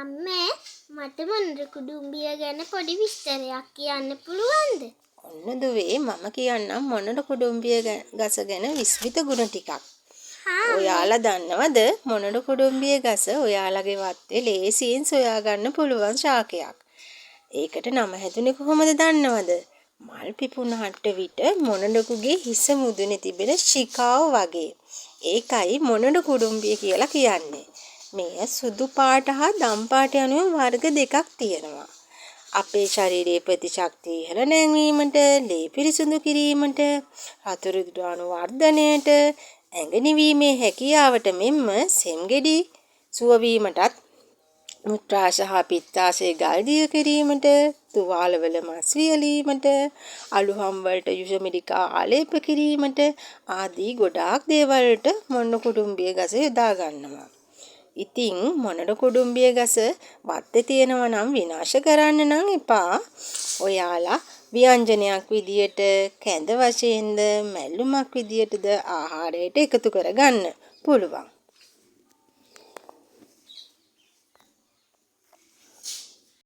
අම්මේ, මට මොනර කුඩුම්බිය ගැන පොඩි විස්තරයක් කියන්න පුළුවන්ද? ඔන්න දුවේ, මම කියන්නම් මොනර කුඩුම්බිය ගස ගැන විස්මිත ගුණ ටිකක්. ඔයාලා දන්නවද මොනර කුඩුම්බිය ගස ඔයාලගේ වත්තේ ලේසියෙන් සොයා ගන්න පුළුවන් ශාකයක්. ඒකට නම හැදුනේ කොහොමද දන්නවද? මල් පිපුණාට විට මොනරකුගේ හිස මුදුනේ තිබෙන ශිඛාව වගේ. ඒකයි මොනර කුඩුම්බිය කියලා කියන්නේ. මෙය සුදු පාට හා දම් පාට යනුවෙන් වර්ග දෙකක් තියෙනවා. අපේ ශරීරයේ ප්‍රතිශක්තිය ඉහළ නැංවීමට, ලේ පිරිසිදු කිරීමට, රතු රුධිර අණු වර්ධනයට, ඇඟ නිවීමේ හැකියාවට මෙන්ම සෙම් ගෙඩි සුව වීමටත්, මුත්‍රාශය හා පිත්තාශය ගල් දිය කිරීමට, තුවාලවල මස් වියලීමට, අලුහම් වලට යුෂ මිරිකා ආලේප කිරීමට ආදී ගොඩාක් දේවල් වලට මොනර කුඩුම්බිය ගස යොදා ගන්නවා. ඉතින් මොනර කුඩුම්බිය ගස වත්තේ තියෙනවා නම් විනාශ කරන්න නම් එපා. ඔයාලා ව්‍යංජනයක් විදියට, කැඳ වශයෙන්ද, මැල්ලුමක් විදියටද ආහාරයට එකතු කරගන්න පුළුවන්.